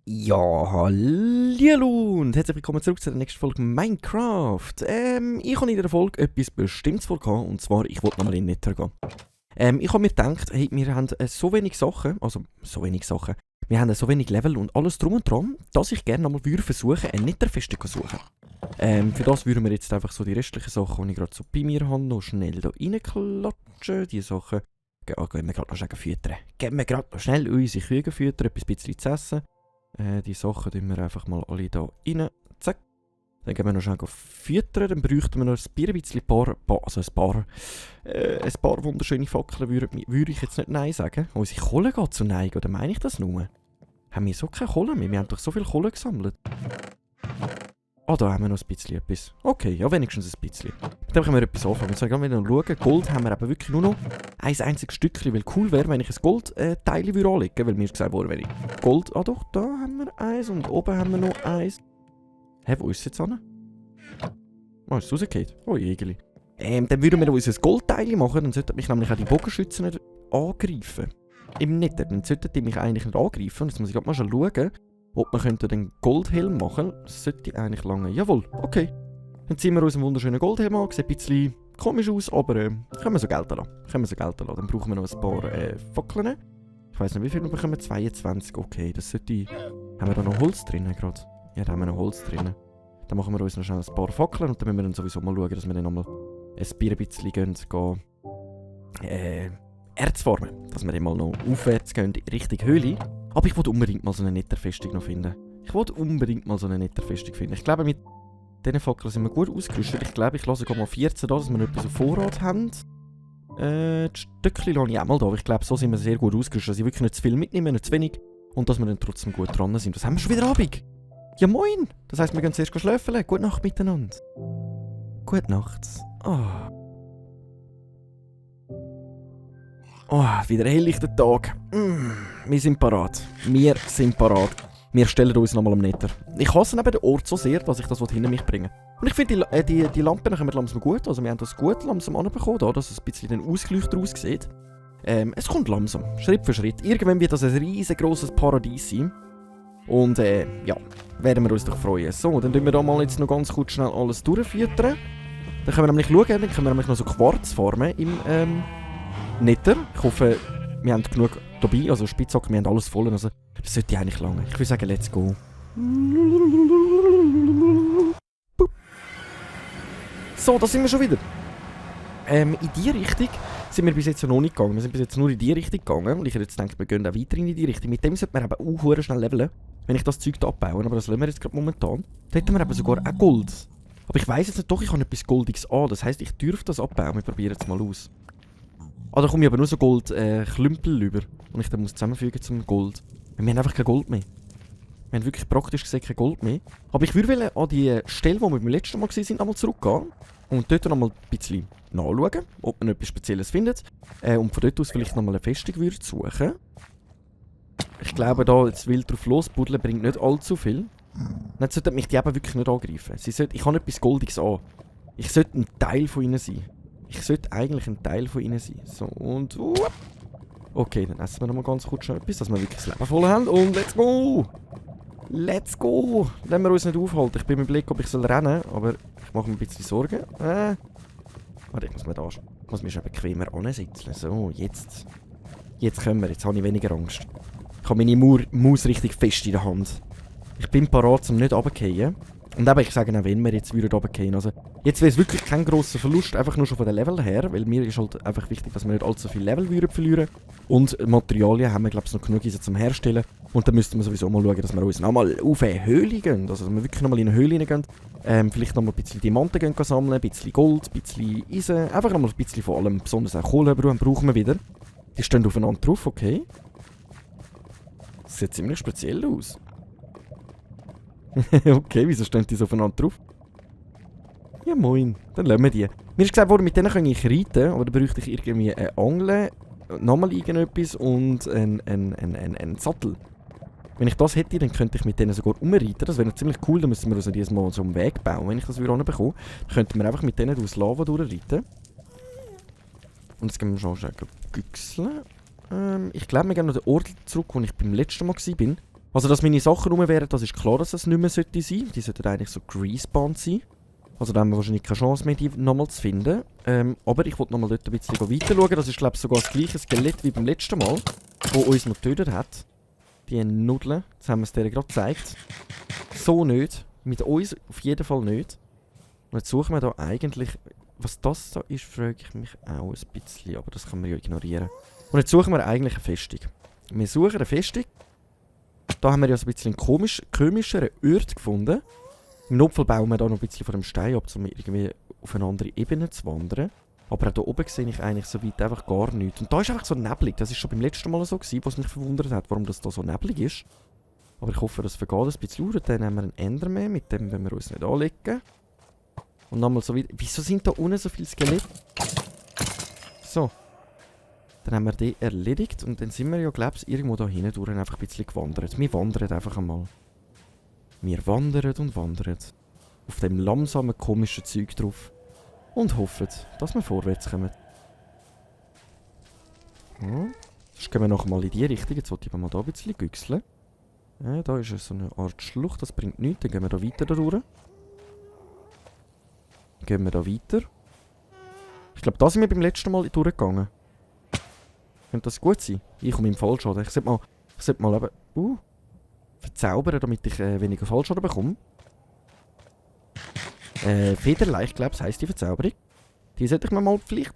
Ja, hallo und herzlich willkommen zurück zu der nächsten Folge Minecraft. Ich habe in dieser Folge etwas Bestimmtes vorgehabt, und zwar, ich wollte nochmal in den Nether gehen. Ich habe mir gedacht, hey, wir haben so wenig Sachen, wir haben so wenig Level und alles drum und dran, dass ich gerne nochmal versuchen, eine Netherfestung zu suchen. Für das würden wir jetzt einfach so die restlichen Sachen, die ich gerade so bei mir habe, noch schnell hier reinklatschen. Die Sachen, gehen wir gerade noch schnell füttern. Geben wir gerade noch schnell unsere Kühe füttern, etwas bisschen zu essen. Die Sachen tun wir einfach mal alle hier rein. Zack. Dann gehen wir noch schnell füttern. Dann bräuchten wir noch ein paar wunderschöne Fackeln, würde ich jetzt nicht Nein sagen. Unsere Kohle geht zu Nein, oder meine ich das nur? Haben wir so keine Kohle mehr? Wir haben doch so viel Kohle gesammelt. Ah, da haben wir noch ein bisschen etwas. Okay, ja, wenigstens ein bisschen. Dann können wir etwas anfangen. Jetzt gehen wir noch schauen. Gold haben wir eben wirklich nur noch ein einziges Stückchen, weil cool wäre, wenn ich ein Goldteil anlegen würde, weil mir gesagt wurde, wenn ich Gold... Ah doch, da haben wir eins und oben haben wir noch eins. Hä, wo ist es jetzt an? Ah, ist es rausgefallen? Oh, Jägerli. Dann würden wir uns ein Goldteil machen, dann sollten mich nämlich auch die Bogenschützen nicht angreifen. Im Nether, dann sollten die mich eigentlich nicht angreifen. Jetzt muss ich gerade mal schon schauen, ob wir den Goldhelm machen. Das sollte eigentlich lange. Jawohl, okay. Dann ziehen wir uns einen wunderschönen Goldhelm an. Sieht ein bisschen komisch aus, aber können wir so gelten lassen. Dann brauchen wir noch ein paar Fackeln. Ich weiss nicht, wie viel wir bekommen. 22, okay. Das sollte... Haben wir da noch Holz drin gerade? Ja, da haben wir noch Holz drin. Dann machen wir uns noch schnell ein paar Fackeln und dann müssen wir dann sowieso mal schauen, dass wir dann nochmal ein bisschen gehen, Erz farmen. Dass wir dann mal noch aufwärts gehen, Richtung Höhle. Aber ich wollte unbedingt mal so eine Netherfestung noch finden. Ich glaube, mit diesen Fackeln sind wir gut ausgerüstet. Ich glaube, ich lasse sogar mal 14 da, dass wir noch etwas auf Vorrat haben. Die Stöckchen lasse ich auch mal da. Aber ich glaube, so sind wir sehr gut ausgerüstet, dass ich wirklich nicht zu viel mitnehme, nicht zu wenig. Und dass wir dann trotzdem gut dran sind. Das haben wir schon wieder Abend. Ja, moin! Das heisst, wir gehen zuerst schlafen. Gute Nacht miteinander. Gute Nacht. Oh, wieder ein helllichter Tag. Wir sind parat. Wir stellen uns nochmal am Nether. Ich hasse neben den Ort so sehr, dass ich das hinter mich bringen. Und ich finde, die Lampen kommen langsam gut. Also wir haben das gut langsam anbekommen, da, dass es ein bisschen dann ausgeleuchtet aussieht. Es kommt langsam, Schritt für Schritt. Irgendwann wird das ein riesengroßes Paradies sein. Und ja, werden wir uns doch freuen. So, dann tun wir da mal jetzt noch ganz kurz schnell alles durchfüttern. Dann können wir nämlich schauen, dann können wir nämlich noch so Quarz farmen im Nether. Ich hoffe, wir haben genug dabei, also Spitzhacken, wir haben alles voll. Also, das sollte eigentlich lange. Ich würde sagen, let's go. So, da sind wir schon wieder. In die Richtung sind wir bis jetzt noch nicht gegangen. Wir sind bis jetzt nur in die Richtung gegangen. Und ich hätte jetzt gedacht, wir gehen auch weiter in die Richtung. Mit dem sollte man eben auch schnell leveln, wenn ich das Zeug da abbaue. Aber das lassen wir jetzt gerade momentan. Da hätten wir eben sogar auch Gold. Aber ich weiss jetzt nicht, doch, ich habe etwas Goldiges an. Das heisst, ich dürfte das abbauen. Wir probieren es mal aus. Ah, da komme ich aber nur so Gold-Klümpel rüber. Und ich dann muss zusammenfügen zum Gold. Wir haben einfach kein Gold mehr. Wir haben wirklich praktisch gesehen kein Gold mehr. Aber ich würde an die Stelle, wo wir beim letzten Mal waren, nochmal zurückgehen. Und dort nochmal ein bisschen nachschauen, ob man etwas Spezielles findet. Und von dort aus vielleicht nochmal eine Festung würde suchen. Ich glaube, da jetzt wild drauf losbuddeln bringt nicht allzu viel. Dann sollten mich die eben wirklich nicht angreifen. Ich habe etwas Goldiges an. Ich sollte ein Teil von ihnen sein. So, und... Okay, dann essen wir nochmal ganz kurz schon etwas, dass wir wirklich das Leben voll haben. Und let's go! Let's go! Lassen wir uns nicht aufhalten. Ich bin mir überlegt, ob ich rennen soll, aber ich mache mir ein bisschen Sorgen. Warte, ich muss mich schon bequemer ansitzen. So, jetzt können wir. Jetzt habe ich weniger Angst. Ich habe meine Maus richtig fest in der Hand. Ich bin parat, um nicht runterzufallen. Und eben, ich sage auch, wenn wir jetzt wieder runterfallen. Also, jetzt wäre es wirklich kein grosser Verlust, einfach nur schon von den Level her, weil mir ist halt einfach wichtig, dass wir nicht allzu viel Level verlieren. Und Materialien haben wir, glaube ich, noch genug zum Herstellen. Und dann müssten wir sowieso mal schauen, dass wir uns nochmal auf eine Höhle gehen. Also, dass wir wirklich nochmal in eine Höhle reingehen. Vielleicht nochmal ein bisschen Diamanten gehen sammeln, ein bisschen Gold, ein bisschen Eisen. Einfach nochmal ein bisschen von allem, besonders auch Kohle brauchen wir wieder. Die stehen aufeinander drauf, okay. Das sieht ziemlich speziell aus. Okay, wieso stehen die so aufeinander drauf? Ja moin, dann lassen wir die. Mir ist gesagt worden, mit denen kann ich reiten, aber da bräuchte ich irgendwie eine Angel, nochmal irgendetwas und einen Sattel. Wenn ich das hätte, dann könnte ich mit denen sogar umreiten. Das wäre ziemlich cool. Dann müssen wir uns jedes Mal so einen Weg bauen, wenn ich das wieder bekomme. Dann könnten wir einfach mit denen durchs Lava durchreiten. Und jetzt gehen wir schon schnell güchseln. Ich glaube, wir gehen noch den Ort zurück, wo ich beim letzten Mal war. Also, dass meine Sachen rum wären, das ist klar, dass das nicht mehr sein sollte. Die sollten eigentlich so respawned sein. Also, da haben wir wahrscheinlich keine Chance mehr, die nochmal zu finden. Aber ich wollte nochmal dort ein bisschen weiter schauen. Das ist, glaube ich, sogar das gleiche Skelett wie beim letzten Mal, das uns noch getötet hat. Die Nudeln, jetzt haben wir es dir gerade gezeigt. So nicht. Mit uns auf jeden Fall nicht. Und jetzt suchen wir da eigentlich... Was das da ist, frage ich mich auch ein bisschen. Aber das können wir ja ignorieren. Und jetzt suchen wir eigentlich eine Festung. Wir suchen eine Festung. Da haben wir ja so ein bisschen einen komischeren Ort gefunden. Im Notfall bauen wir da noch ein bisschen von dem Stein ab, um irgendwie auf eine andere Ebene zu wandern. Aber auch hier oben sehe ich eigentlich so weit einfach gar nichts. Und da ist einfach so neblig. Das war schon beim letzten Mal so gewesen, was mich verwundert hat, warum das da so neblig ist. Aber ich hoffe, das vergeht ein bisschen lauter. Dann haben wir einen Enderman, mit dem wollen wir uns nicht anlegen. Und nochmal so weiter. Wieso sind da unten so viele Skelette? So. Dann haben wir den erledigt. Und dann sind wir ja, glaube ich, irgendwo da hinten durch einfach ein bisschen gewandert. Wir wandern einfach einmal. Wir wandern und wandern. Auf dem langsamen, komischen Zeug drauf. Und hoffen, dass wir vorwärts kommen. Ja. Jetzt gehen wir noch mal in die Richtung. Jetzt wollte ich mal hier ein bisschen güchseln. Ja, da ist so eine Art Schlucht, das bringt nichts. Dann gehen wir da weiter durch. Gehen wir da weiter. Ich glaube, da sind wir beim letzten Mal durchgegangen. Könnte das gut sein? Ich komme im Fallschaden. Ich sollte mal eben... verzaubern, damit ich weniger Fallschaden bekomme. Federleicht, ich glaube, das heisst die Verzauberung. Die sollte ich mir mal vielleicht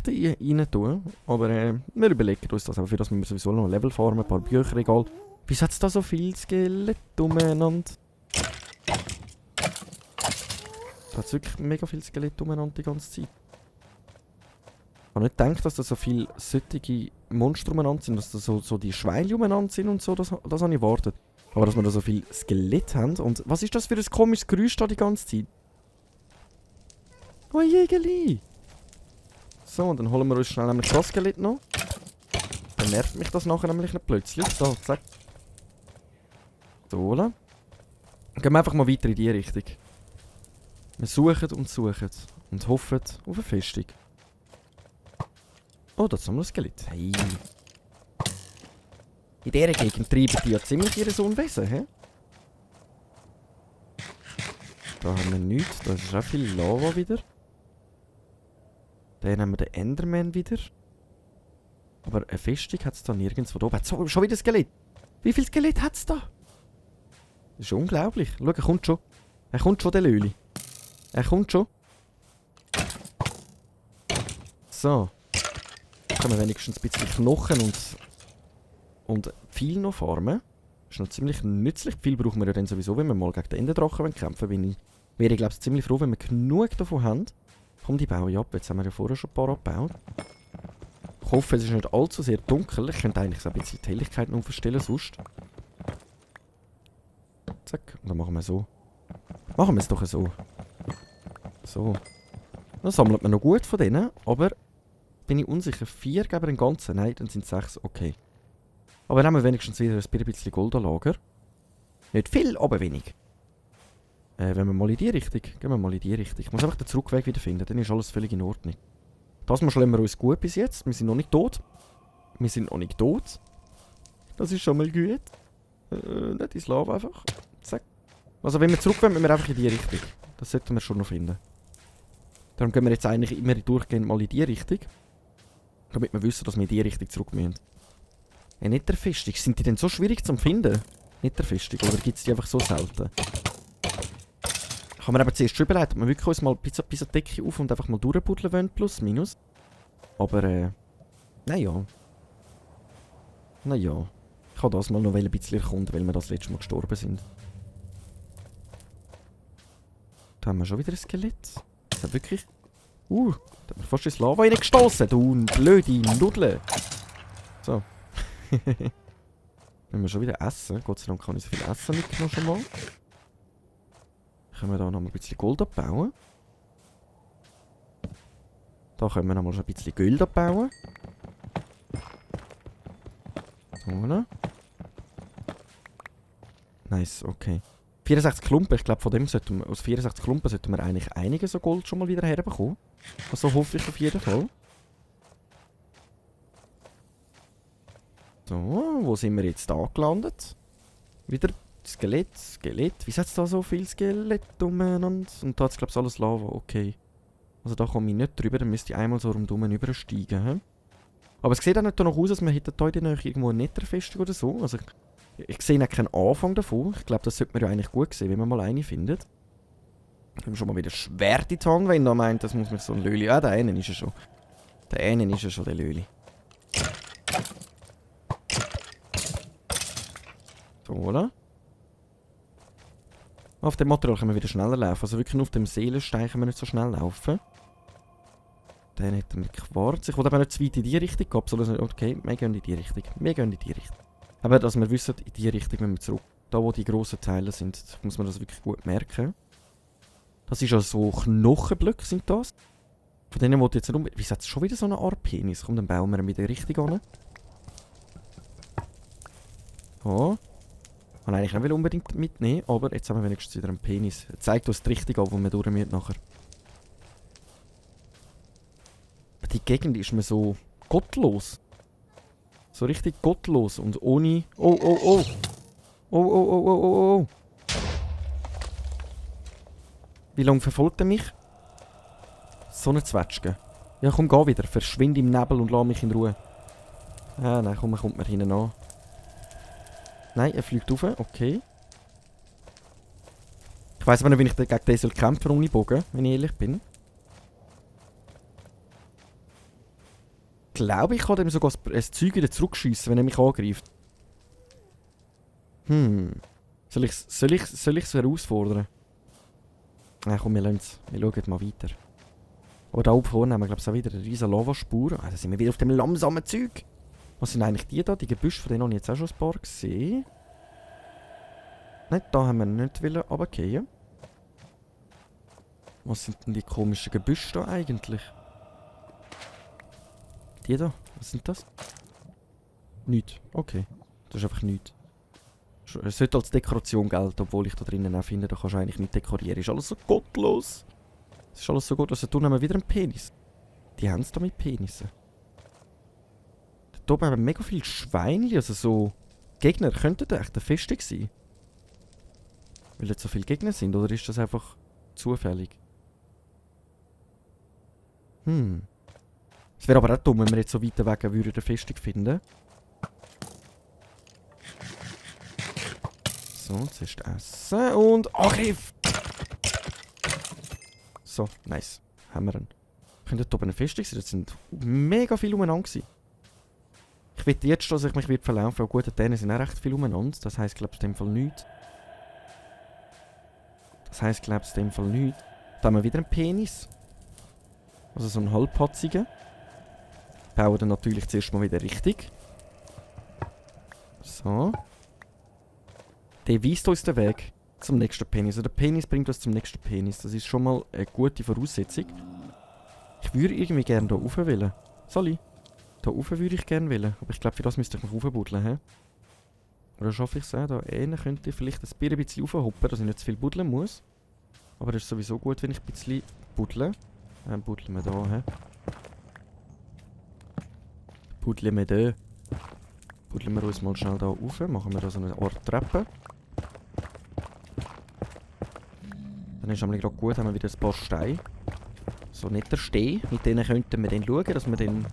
rein tun. Aber wir überlegen uns das. Aber für das müssen wir sowieso noch ein Level farmen, ein paar Bücherregal. Wieso hat es da so viel Skelett umeinander? Da hat es wirklich mega viel Skelett umeinander die ganze Zeit. Ich habe nicht gedacht, dass da so viele solche Monster umeinander sind, dass da so die Schweine umeinander sind und so, das habe ich erwartet. Aber dass wir da so viel Skelett haben. Und was ist das für ein komisches Geräusch da die ganze Zeit? Oh Jägeli! So, und dann holen wir uns schnell nämlich das Skelett noch. Dann nervt mich das nachher nämlich nicht plötzlich. So, zack. So, holen. Gehen wir einfach mal weiter in die Richtung. Wir suchen und hoffen auf eine Festung. Oh, da haben wir ein Skelett. Hey. In dieser Gegend treiben die ja ziemlich ihres Unwesen, hä? Da haben wir nichts. Da ist auch viel Lava wieder. Dann haben wir den Enderman wieder. Aber eine Festung hat es da nirgendwo da oben. So, schon wieder ein Skelett. Wie viel Skelett hat es da? Das ist unglaublich. Schau, er kommt schon. Er kommt schon, der Löli. Er kommt schon. So. Jetzt können wir wenigstens ein bisschen Knochen und viel noch farmen. Das ist noch ziemlich nützlich. Viel brauchen wir ja dann sowieso, wenn wir mal gegen den Enderdrachen kämpfen wollen. Wäre ich glaube ziemlich froh, wenn wir genug davon haben. Komm, die bauen ja ab. Jetzt haben wir ja vorher schon ein paar abgebaut. Ich hoffe, es ist nicht allzu sehr dunkel. Ich könnte eigentlich so ein bisschen die Helligkeit noch verstellen sonst. Zack. Und dann machen wir so. Machen wir es doch so. So. Dann sammelt man noch gut von denen, aber bin ich unsicher. 4 geben einen ganzen. Nein, dann sind es 6. Okay. Aber dann haben wir wenigstens wieder ein bisschen Gold an Lager. Nicht viel, aber wenig. Wenn wir mal in die Richtung. Gehen wir mal in die Richtung. Ich muss einfach den Zurückweg wieder finden, dann ist alles völlig in Ordnung. Das mal schlemmen wir uns gut bis jetzt. Wir sind noch nicht tot. Wir sind noch nicht tot. Das ist schon mal gut. Nicht ins Lava einfach. Zack. Also wenn wir zurück wollen, müssen wir einfach in die Richtung. Das sollten wir schon noch finden. Darum gehen wir jetzt eigentlich immer durchgehend mal in die Richtung. Damit wir wissen, dass wir in die Richtung zurück müssen. Nicht der Festung. Sind die denn so schwierig zu finden? Nicht der Festung. Oder gibt es die einfach so selten? Ich habe mir aber zuerst schon überlegt, ob wir wirklich uns mal bis an die Decke auf und einfach mal durchbuddeln wollen, plus, minus. Aber, naja. Naja. Ich habe das mal noch ein bisschen erkunden, weil wir das letzte Mal gestorben sind. Da haben wir schon wieder ein Skelett. Ist das wirklich... da hat mir fast ins Lava reingestossen, du blöde Nudeln. So. Wenn wir schon wieder essen. Gott sei Dank kann ich so viel essen mitgenommen schon mal. Können wir da noch mal ein bisschen Gold abbauen. Da können wir noch mal ein bisschen Gold abbauen. So, ne? Nice, okay. 64 Klumpen, ich glaube von dem sollten wir, aus 64 Klumpen sollten wir eigentlich einige so Gold schon mal wieder herbekommen. Also hoffe ich auf jeden Fall. So, wo sind wir jetzt da gelandet? Wieder Skelett. Wieso hat es da so viel Skelett umeinander? Und da hat es glaube ich alles Lava, okay. Also da komme ich nicht drüber, dann müsste ich einmal so rundum übersteigen. He? Aber es sieht auch nicht danach aus, als wir hätten hier in der Nähe irgendwo eine Netherfestung oder so. Also ich sehe auch keinen Anfang davon. Ich glaube, das sollte man ja eigentlich gut sehen, wenn man mal eine findet. Ich habe schon mal wieder Schwert in die Hand, wenn er meint, das muss mir so ein Löli... Ah, der eine ist er schon. Der eine ist er schon, der Löli. So, oder? Auf dem Material können wir wieder schneller laufen. Also wirklich nur auf dem Seelenstein können wir nicht so schnell laufen. Dann hätten wir Quarz. Ich wollte aber nicht zu weit in die Richtung gehen. Sondern okay, wir gehen in die Richtung. Aber dass wir wissen, in die Richtung müssen wir zurück. Da wo die grossen Teile sind, muss man das wirklich gut merken. Das ist also so Knochenblöcke sind das. Von denen wollte ich jetzt nicht Wieso hat es schon wieder so eine Art Penis? Komm, dann bauen wir ihn wieder richtig an. Oh. Ich wollte eigentlich nicht unbedingt mitnehmen, aber jetzt haben wir wenigstens wieder einen Penis. Zeigt uns die Richtung an, wo wir durch müssen nachher. Die Gegend ist mir so gottlos. So richtig gottlos und ohne... Oh, oh, oh! Oh, oh, oh, oh, oh, oh! Wie lange verfolgt er mich? So eine Zwetschge. Ja, komm, geh wieder. Verschwind im Nebel und lass mich in Ruhe. Ah, nein, komm, er kommt mir hinten an. Nein, er fliegt rauf. Okay. Ich weiss aber nicht, wie ich gegen den kämpfen ohne Bogen, wenn ich ehrlich bin. Ich glaube, ich kann dem sogar ein Zeug wieder zurückschiessen, wenn er mich angreift. Soll ich's herausfordern? Nein, komm, wir lassen's. Wir schauen mal weiter. Aber da oben vorne haben wir, glaube ich, auch wieder eine riesen Lavaspur. Ah, da sind wir wieder auf dem langsamen Zeug. Was sind eigentlich die da? Die Gebüsche, von denen habe ich jetzt auch schon ein paar gesehen. Nein, da haben wir nicht runtergehen. Was sind denn die komischen Gebüsche da eigentlich? Die da? Was sind das? Nichts. Okay. Das ist einfach nichts. Es sollte als Dekoration gelten, obwohl ich da drinnen auch finde, da kannst du eigentlich nicht dekorieren. Ist alles so gottlos. Es ist alles so gut. Also, da haben wir wieder einen Penis. Die haben es da mit Penissen. Da oben haben wir mega viele Schweinchen, also so Gegner. Könnten da echt eine Festung sein? Weil jetzt so viele Gegner sind, oder ist das einfach zufällig? Es wäre aber auch dumm, wenn wir jetzt so weit weg würden eine Festung finden. So, zuerst essen und Angriff! So, nice. Haben wir ihn. Könnte da oben eine Festung sein? Das sind mega viele umeinander gewesen. Ich wette jetzt, dass ich mich verlaufen werde. Gut, denen sind auch recht viele umeinander. Das heisst, glaube ich, in dem Fall nichts. Da haben wir wieder einen Penis. Also so einen halbpatzigen. Bauen dann natürlich zuerst mal wieder richtig. So. Der weist uns den Weg zum nächsten Penis. Also der Penis bringt uns zum nächsten Penis. Das ist schon mal eine gute Voraussetzung. Ich würde irgendwie gerne hier rauf wollen. Sali? Hier rauf würde ich gerne wollen. Aber ich glaube, für das müsste ich noch raufbuddeln. He? Oder schaffe ich es auch? Da innen könnte ich vielleicht ein bisschen raufhoppen, dass ich nicht zu viel buddeln muss. Aber das ist sowieso gut, wenn ich ein bisschen buddle. Buddeln wir da. He? Buddeln wir da. Buddeln wir uns mal schnell da rauf. Machen wir da so eine Art Treppe. Dann ist es gerade gut, haben wir wieder ein paar Steine. So nicht der Steh. Mit denen könnten wir dann schauen, dass wir dann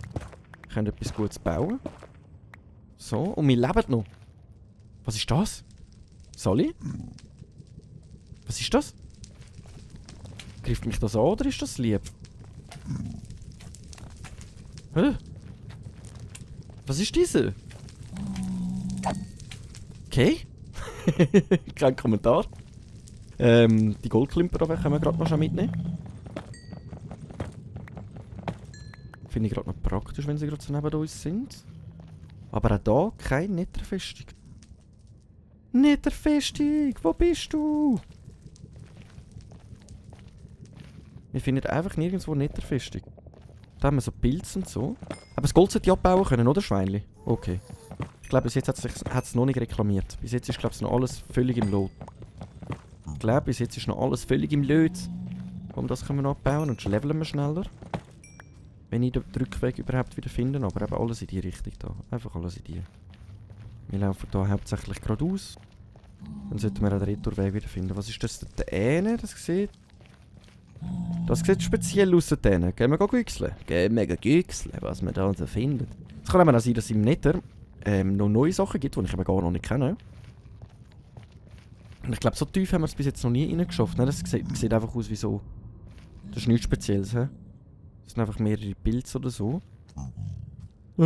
etwas Gutes bauen. So, und wir leben noch. Was ist das? Sali? Was ist das? Greift mich das an oder ist das lieb? Hä? Was ist diese? Okay. Kein Kommentar. Die Goldklimper können wir gerade noch mitnehmen. Finde ich gerade noch praktisch, wenn sie gerade so neben uns sind. Aber auch hier keine Netherfestung. Netherfestung, wo bist du? Wir finden einfach nirgendwo Netherfestung. Da haben wir so Pilze und so. Aber das Gold sollte ich abbauen können, oder Schweinli? Okay. glaube, bis jetzt hat es noch nicht reklamiert. Bis jetzt ist, glaube ich, noch alles völlig im Lot. Ich glaube, bis jetzt ist noch alles völlig im Lot. Das können wir noch abbauen und schon leveln wir schneller. Wenn ich den Rückweg überhaupt wieder finde, aber eben alles in die Richtung da. Einfach alles in die. Wir laufen hier hauptsächlich geradeaus. Dann sollten wir auch den Retourweg wieder finden. Was ist das? Der Ähne, das sieht... Das sieht speziell aus da. Gehen wir güchseln. Gehen wir güchseln, was wir da so finden. Es kann eben auch sein, dass es im Nether noch neue Sachen gibt, die ich eben gar noch nicht kenne. Und ich glaube, so tief haben wir es bis jetzt noch nie reingeschafft. Ne? Das sieht einfach aus wie so... Das ist nichts Spezielles, hä? Das sind einfach mehrere Pilze oder so. Da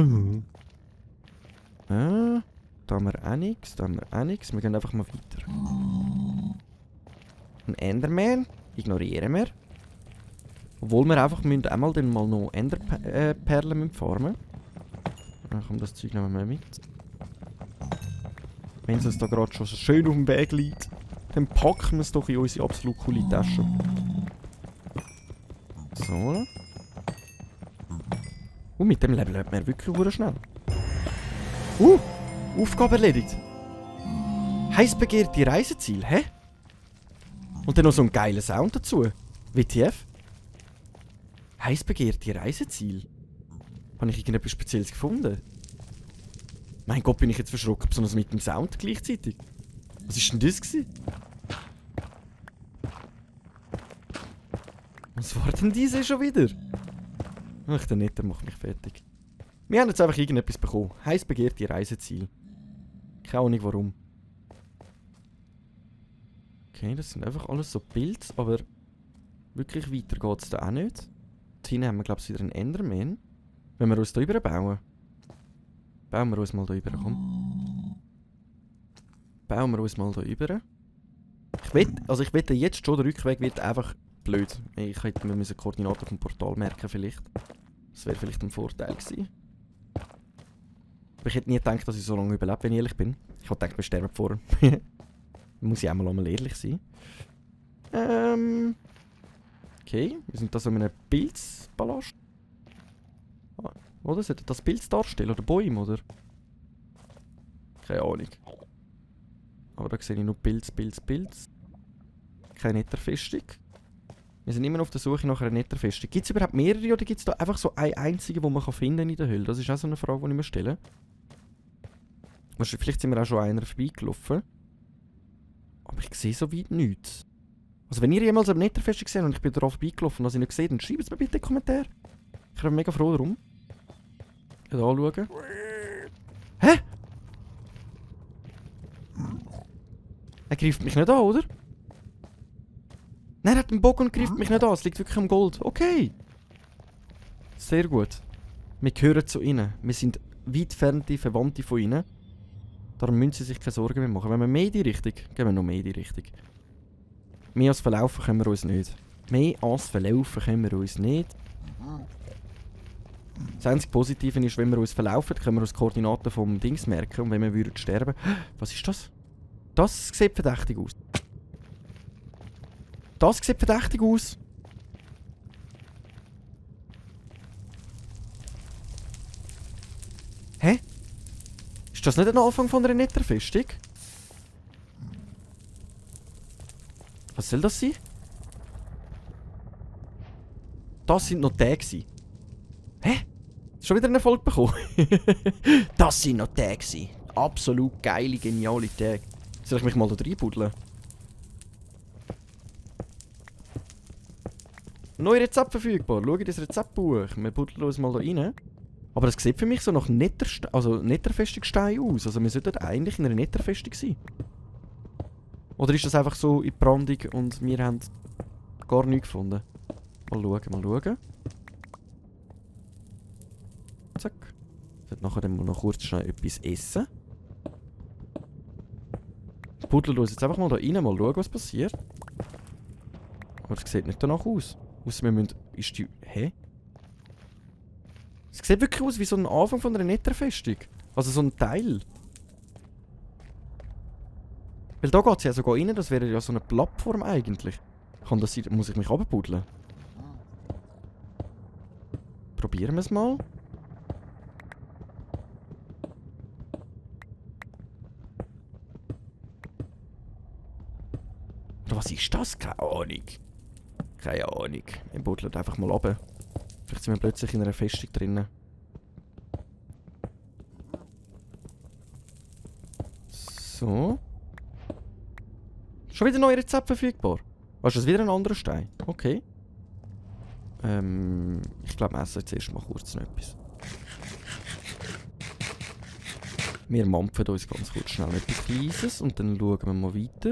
haben wir auch nichts, da haben wir auch nichts. Wir gehen einfach mal weiter. Ein Enderman ignorieren wir. Obwohl wir einfach einmal dann mal noch Enderperlen farmen. Dann kommt das Zeug nehmen wir mit. Wenn es uns da gerade schon so schön auf dem Weg liegt, dann packen wir es doch in unsere absolut coole Tasche. So. Mit dem Level hat man wirklich schnell. Aufgabe erledigt. Heiß begehrte Reiseziel, hä? Und dann noch so ein geiler Sound dazu. WTF? Heiß begehrte Reiseziel. Habe ich irgendetwas Spezielles gefunden? Mein Gott, bin ich jetzt verschrocken, besonders mit dem Sound gleichzeitig. Was ist denn das gewesen? Was war denn diese schon wieder? Ach, der Netter macht mich fertig. Wir haben jetzt einfach irgendetwas bekommen. Heiß begehrte Reiseziel. Keine Ahnung warum. Okay, das sind einfach alles so Pilze, aber wirklich weiter geht es da auch nicht. Da hinten haben wir, glaube ich, wieder einen Enderman. Wenn wir uns da rüber bauen. Bauen wir uns mal da rüber, komm. Bauen wir uns mal da rüber. Ich wette jetzt schon, der Rückweg wird einfach blöd. Ich hätte mir die Koordinaten vom Portal merken vielleicht. Das wäre vielleicht ein Vorteil gewesen. Aber ich hätte nie gedacht, dass ich so lange überlebe, wenn ich ehrlich bin. Ich hätte gedacht, wir sterben vorher. Muss ich auch mal ehrlich sein. Okay, wir sind da so in einem Pilzpalast. Oder? Sollte das Pilz darstellen? Oder Bäume, oder? Keine Ahnung. Aber da sehe ich nur Pilz. Keine Netherfestung. Wir sind immer noch auf der Suche nach einer Netherfestung. Gibt es überhaupt mehrere oder gibt es da einfach so eine einzige, die man finden in der Höhle? Das ist auch so eine Frage, die ich mir stelle. Vielleicht sind wir auch schon einer vorbeigelaufen. Aber ich sehe so weit nichts. Also wenn ihr jemals eine Netherfestung seht und ich bin darauf vorbeigelaufen und das ich nicht gesehen, dann schreibt es mir bitte in den Kommentaren. Ich bin mega froh darum. Hier anschauen. Hä? Er greift mich nicht an, oder? Nein, er hat einen Bogen und greift mich nicht an. Es liegt wirklich am Gold. Okay. Sehr gut. Wir gehören zu ihnen. Wir sind weit entfernte Verwandte von ihnen. Darum müssen sie sich keine Sorgen mehr machen. Wenn wir mehr in die Richtung, gehen wir noch mehr in die Richtung. Mehr als verlaufen können wir uns nicht. Mehr als verlaufen können wir uns nicht. Das einzige Positive ist, wenn wir uns verlaufen, können wir uns die Koordinaten vom Dings merken. Und wenn wir würden sterben... Was ist das? Das sieht verdächtig aus. Das sieht verdächtig aus. Hä? Ist das nicht der Anfang von einer Netherfestung? Was soll das sein? Das sind noch die gewesen. Hä? Schon wieder eine Erfolg bekommen? Das sind noch die gewesen. Absolut geile, geniale Tage. Soll ich mich mal da reinbuddeln? Neues Rezept verfügbar. Schau in das Rezeptbuch. Wir buddeln uns mal da rein. Aber das sieht für mich so nach Netherfestungsstein aus. Also wir sollten eigentlich in einer Netherfestung sein. Oder ist das einfach so in die Brandung und wir haben gar nichts gefunden? Mal schauen. Zack. Ich sollte nachher dann mal noch kurz schnell etwas essen. Buddeln uns jetzt einfach mal da rein, mal schauen, was passiert. Aber es sieht nicht danach aus. Ausser wir müssen... Ist die... Hä? Es sieht wirklich aus wie so ein Anfang von einer Netherfestung. Also so ein Teil. Weil da geht es ja sogar rein, das wäre ja so eine Plattform eigentlich. Kann das sein? Muss ich mich runterbuddeln? Probieren wir es mal. Was ist das? Keine Ahnung. Keine Ahnung. Wir buddeln einfach mal runter. Vielleicht sind wir plötzlich in einer Festung drinnen. So. Schon wieder neue Rezepte verfügbar. Was ist das wieder ein anderer Stein? Okay. Ich glaube, wir essen jetzt erst mal kurz noch etwas. Wir mampfen uns ganz kurz schnell etwas Kleines und dann schauen wir mal weiter.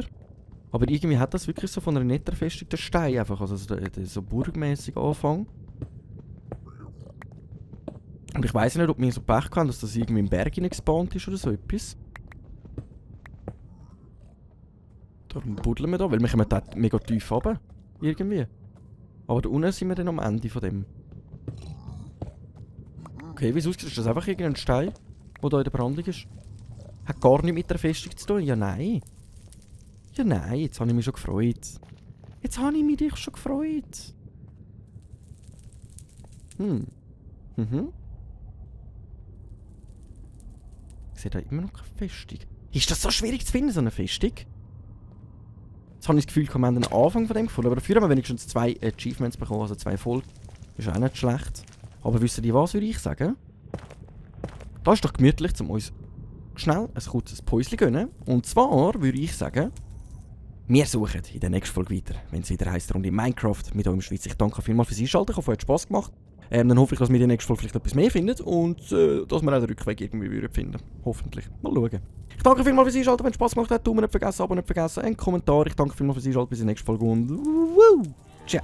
Aber irgendwie hat das wirklich so von einer netten Festung den Stein einfach, also so burgmäßig Anfang. Und ich weiss nicht, ob wir so Pech haben, dass das irgendwie im Berg gespawnt ist oder so etwas. Darum buddeln wir da, weil wir kommen da mega tief runter. Irgendwie. Aber da unten sind wir dann am Ende von dem. Okay, wie es aussieht, ist das einfach irgendein Stein, der da in der Brandung ist. Hat gar nichts mit der Festung zu tun. Ja, nein. Ja, nein, jetzt habe ich mich schon gefreut. Jetzt habe ich mich schon gefreut. Ich sehe da immer noch keine Festung. Ist das so schwierig zu finden, so eine Festung? Jetzt habe ich das Gefühl, wir haben den Anfang von dem gefunden. Aber dafür haben wir wenigstens 2 Achievements bekommen, also 2 voll. Ist auch nicht schlecht. Aber wisst ihr was, würde ich sagen? Das ist doch gemütlich, um uns schnell ein kurzes Päuschen gönnen. Und zwar würde ich sagen, wir suchen in der nächsten Folge weiter, wenn es wieder heisst, Runde Minecraft mit euch in der Schweiz. Ich danke vielmals fürs Einschalten, ich hoffe, es hat Spass gemacht. Dann hoffe ich, dass wir in der nächsten Folge vielleicht etwas mehr finden und dass wir auch den Rückweg irgendwie finden. Hoffentlich. Mal schauen. Ich danke vielmals fürs Einschalten, wenn es Spass gemacht hat. Daumen nicht vergessen, Abo nicht vergessen, einen Kommentar. Ich danke vielmals fürs Einschalten, bis in der nächsten Folge und ciao.